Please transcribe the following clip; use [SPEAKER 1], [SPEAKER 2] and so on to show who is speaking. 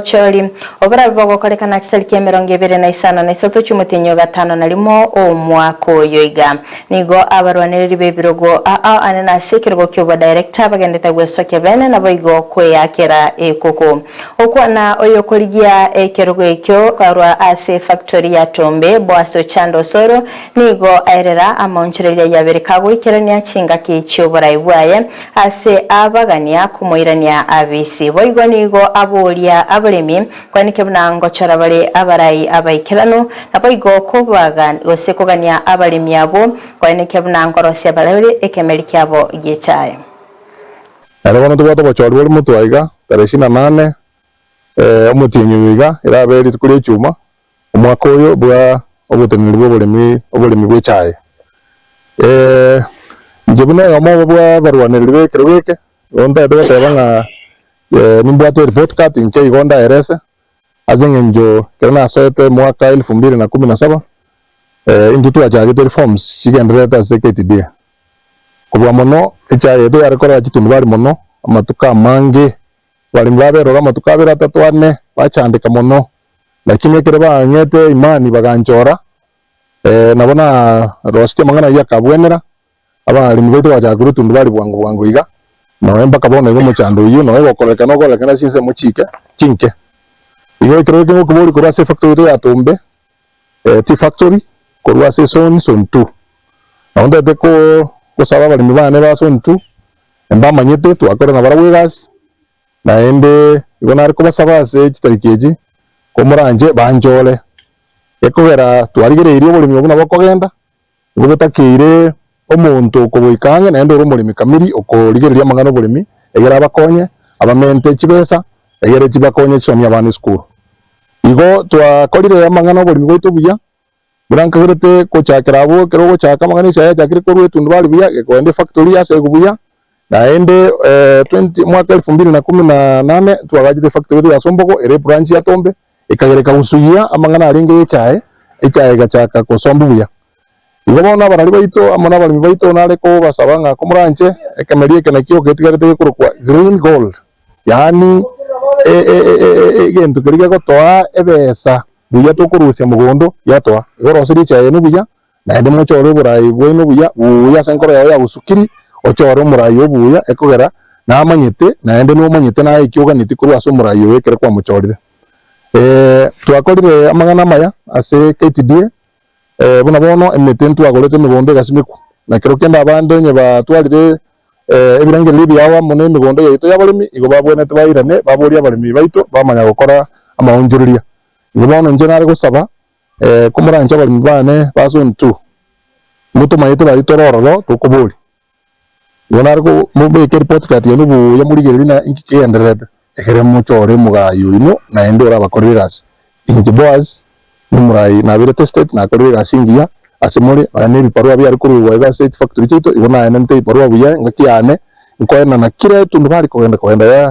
[SPEAKER 1] obochori oborabe bogokorekana chitariki 25 chi'omotienyi o gatano na rimo omwaka oyo iga. Nigo abarwanereri b'ebirogo ao anene ase ekerogo ki'obodirector bagendete gwesokia bene naboigo kweakera ekoko. Okwana oyokorigia ekerogo ekio korwa ase efactory ya Tombe, Boaz Ochando Osoro, nigo aerera amaonchoreria yabere kagoikerania chingaki chi'oborai bwaye ase abagania komoirania abisi. Boigo nigo aboria abaremi kwanike buna ngochora bare abarai abaikeranu, naboigo kobaga gose kogania abaremi abwo kwanike buna nkorosia bare ekemeri kiabo gi'echae.
[SPEAKER 2] Naende bono tobwate obochori bore motwe aiga, tarehe ishirini na nane, omotienyi oyo iga, erabe rituko ria echuma, omwaka oyo bwa oboteneneri bwa oboremi oboremi bw'echae. Inche buna oyomo obo bwa abarwanereri b'ekerogo eke, igo ntagete goteba ng'a nimbwate ereport card inche igo ndaerese, ase eng'encho ekero nasoete omwaka elfu mbili na kumi na saba, intwe twachagete reforms chigendererete ase KTDA. Kobua mono, echae yaito yare korora chitundubari mono amatuko amange, abaremi baberora amatuko abere atato ane, bachandeka mono. Lakini ekero bang'ete imani baganchora, nabo narosetie amang'ana ayio akabwenera, abaremi baito bagachaka korwa etundubari bwango bwango iga, nonya mpaka bono iga omochando oyio nonya ogokorekana okorekana ase chinsemo chike chinke. Igo ekero eke ngokoboria korwa ase efactory yaito ya Tombe, tea factory, korwa ase zone, zone two. Nabo ntagete gosaba abaremi bane ba zone two, mbamanyete twakora nabarabwo egasi, naende igo nare kobasaba ase chitariki echi, komoranche banchore, gekogera twarigereirie oboremi obwo nabo bokogenda, nigo botakeire omonto okoboika ang'e naende ore omoremi kamiri okorigereria amang'ana oboremi, egere abakonye, abamente chibesa, egere chibakonye chisomie abana esukuru. Igo twakorire amang'ana oboremi bwaito buya, Buna nkagerete gochakera abwo ekero ogochaka amang'ana echaye yachakire korwa etundubari buya, gekogenda efactory yasegwa buya, naende twenty omwaka elfu mbili na kumi na nane twagachete efactory yaito ya Sombogo ere ebranch ya Tombe, ekagera ekagusuia amang'ana arenge ya echae, echae egachaka kosomba buya. Igo bono abarari baito amo na abaremi baito nare kobasaba ng'a komoranche ekemeri eke nakio getigarete gekorokwa green gold, yaani egento keria gegotoa ebesa Buya tokorusia mogondo yatoa, igo roserie echae yaino buya, naende mochore oboraai bwaino buya buya ase enkoro yao ya gosukiri, ochore omoraai oo buya, ekogera namanyete, naende nomanyete naye eki oganetie korwa ase omoraai oyo ekero kwamochorire. Twakorire amang'ana amaya ase KTDA, buna bono emete ntwagorete emegondo egasimekwa, na kero kende abande onye batwarire ebirengererio biabo amo nemegondo yaito y'abaremi, igo babwenerete bairane baborie abaremi baito bamanya gokora amaonchoreria. Igo bono inche nare gosaba, komoranche abaremi bane ba zone two, motomaete baria tore ororo tokoboria. Igo nare ko mobeke report card yaino buya morigererie ng'a inki kegendererete, ekere mochore omogayi oino naende orabakorere egasi. Inche Boaz, nomoraai nabeire tested, nakorire egasi engiya ase more, nonya na ebibarua biare koruegwa iga ase chifactory chiaito, igo naenenete ebibarua buya engaki yane, nkoenana kera etundu bare kogenda kogenda yaya.